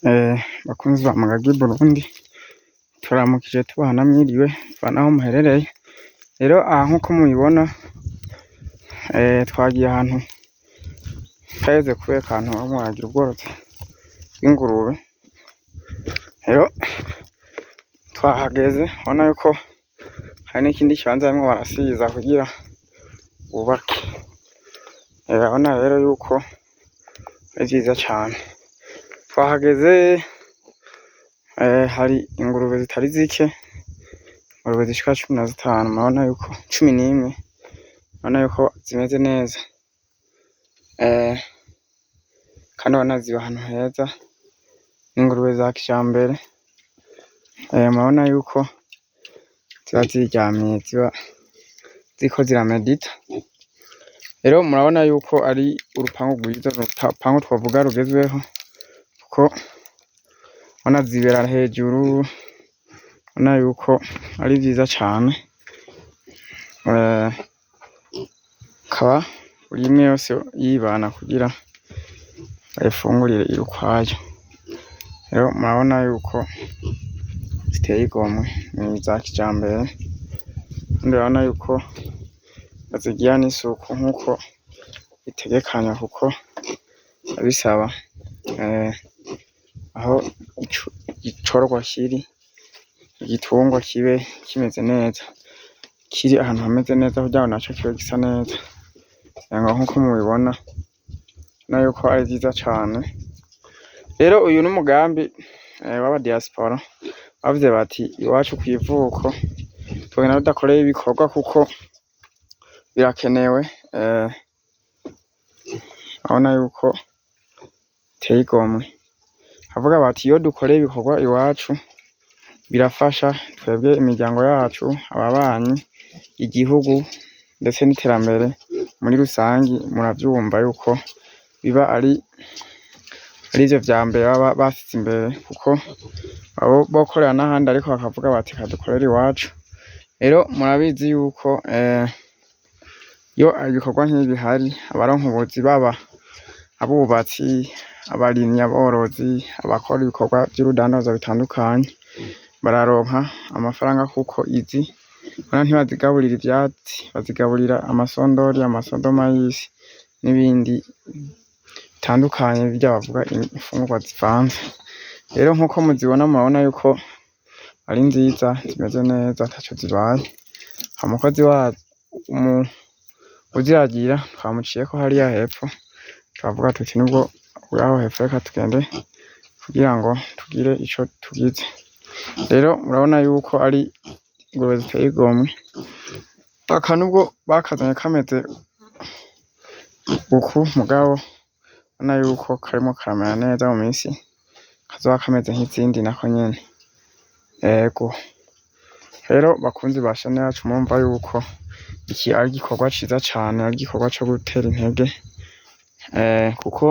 Bakunzi ba Mugagi Burundi, turamukije tubaha na mwiriwe bivana aho muherereye. Rero aha nkuko mubibona, twagiye ahantu twaheze kubereka ahantu barimo baragira ubworozi bw'ingurube. Rero twahageze ubona yuko hari n'ikindi kibanza barimwo barasiza kugira bubake. Urabona rero yuko ari vyiza cane. Twahageze hari ingurube zitari zike, ingurube zishika 15, murabona yuko 11, murabona yuko zimeze neza. Kandi urabona ziba ahantu heza, ingurube za kijambere, murabona yuko ziba ziryamiye, ziba ziriko ziramedita. Rero murabona yuko ari urupangu rwiza, urupangu twovuga rugezweho, kuko urabona zibera hejuru, urabona yuko ari vyiza cane. Ikaba buri imwe yose yibana kugira bayifungurire iri ukwayo. Rero murabona yuko ziteye igomwe, ni iza kijambere, kandi urabona yuko bazigira n'isuku nkuko bitegekanywa, kuko bisaba aho icororwa kiri, igitungwa kibe kimeze neza, kiri ahantu hameze neza kugira ngo naco kibe gisa neza. Ngira nkuko mubibona, urabona yuko ari vyiza cane. Rero uyu n'umugambi w'aba diaspora bavuze bati iwacu kw'ivuko tugenda tudakoreye ibikorwa kuko birakenewe. Urabona yuko biteye igomwe. Bavuga bati iyo dukoreye ibikorwa iwacu birafasha twebwe, imiryango yacu, ababanyi, igihugu, ndetse n'iterambere muri rusangi. Muravyumva yuko biba ari arivyo vya mbere baba basize imbere, kuko abo bokorera n'ahandi, ariko bakavuga bati kadukorere iwacu. Rero murabizi yuko iyo ibikorwa nk'ibi bihari, abaronka ubuzi, baba abubatsi, abarimyi, aborozi, abakora ibikorwa vy'urudandaza bitandukanye, bararonka amafaranga, kuko izi urabona ntibazigaburira ivyatsi, bazigaburira amasondori, amasondomayisi n'ibindi bitandukanye, birya bavuga imfungurwa zivanze. Rero nkuko muzibona, murabona yuko ari nziza, zimeze neza, ataco zibaye. Umukozi wazo uziragira twamuciyeko hariya hepfo, turavuga tuti nubwo uraho hepfo, reka tugende kugira ngo tugire ico tugize. Rero murabona yuko ari ingurube ziteye igomwe. Aka nubwo bakazanye kameze uku, mugabo urabona yuko karimwo karamera neza, mu misi kazoba kameze nk'izindi nako nyene. Ego rero bakunzi ba chaîne yacu, murumva yuko iki ari igikorwa ciza cane, ari igikorwa co gutera intege, kuko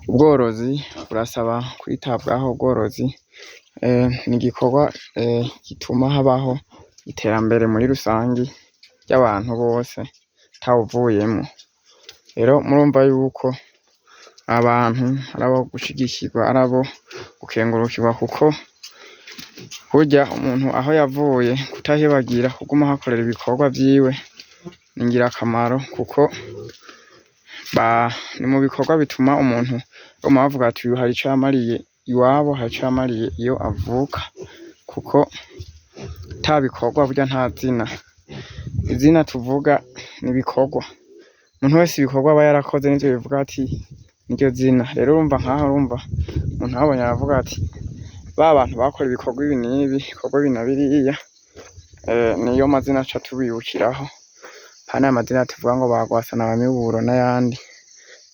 ubworozi burasaba kwitabwaho. Ubworozi ni igikorwa gituma habaho iterambere muri rusangi ry'abantu bose atawuvuyemwo. Rero murumva yuko abantu ari abo gushigikirwa, ari abo gukengurukirwa, kuko burya umuntu aho yavuye kutahibagira, kuguma ahakorera ibikorwa vyiwe ni ngirakamaro, kuko ni mu bikorwa bituma umuntu baguma bavuga ati uyu hari ico yamariye iwabo, hari ico yamariye iyo avuka, kuko ata bikorwa burya nta zina. Izina tuvuga ni ibikorwa. Umuntu wese ibikorwa aba yarakoze nivyo bivuga ati niryo zina. Rero urumva nkaho, urumva umuntu ababonye aravuga ati ba bantu bakora ibikorwa ibi n'ibi, ibikorwa ibi na biriya, niyo mazina aca tubibukiraho, apana aya mazina tuvuga ngo ba Rwasa na ba Miburo n'ayandi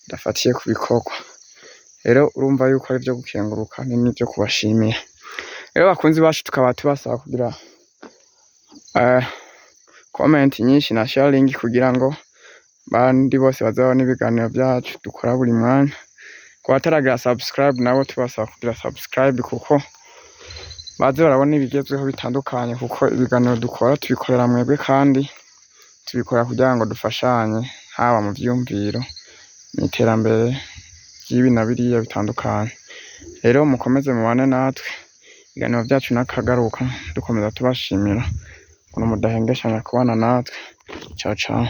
adafatiye ku bikorwa. Rero urumva yuko ari ivyo gukenguruka n'ivyo kubashimira. Rero bakunzi bacu, tukaba tubasaba kugira comment nyinshi na sharing kugira ngo bandi bose bazabone ibiganiro vyacu dukora buri mwanya. Ku bataragira subscribe nabo, tubasaba kugira subscribe, kuko baze barabona ibigezweho bitandukanye, kuko ibiganiro dukora tubikorera mwebwe, kandi tubikora kugira ngo dufashanye, haba mu vyiyumviro, mw'iterambere ry'ibi na biriya bitandukanye. Rero mukomeze mubane natwe, ibiganiro vyacu n'akagaruka, dukomeza tubashimira ukuntu mudahengeshanya kubana natwe. Ciao ciao.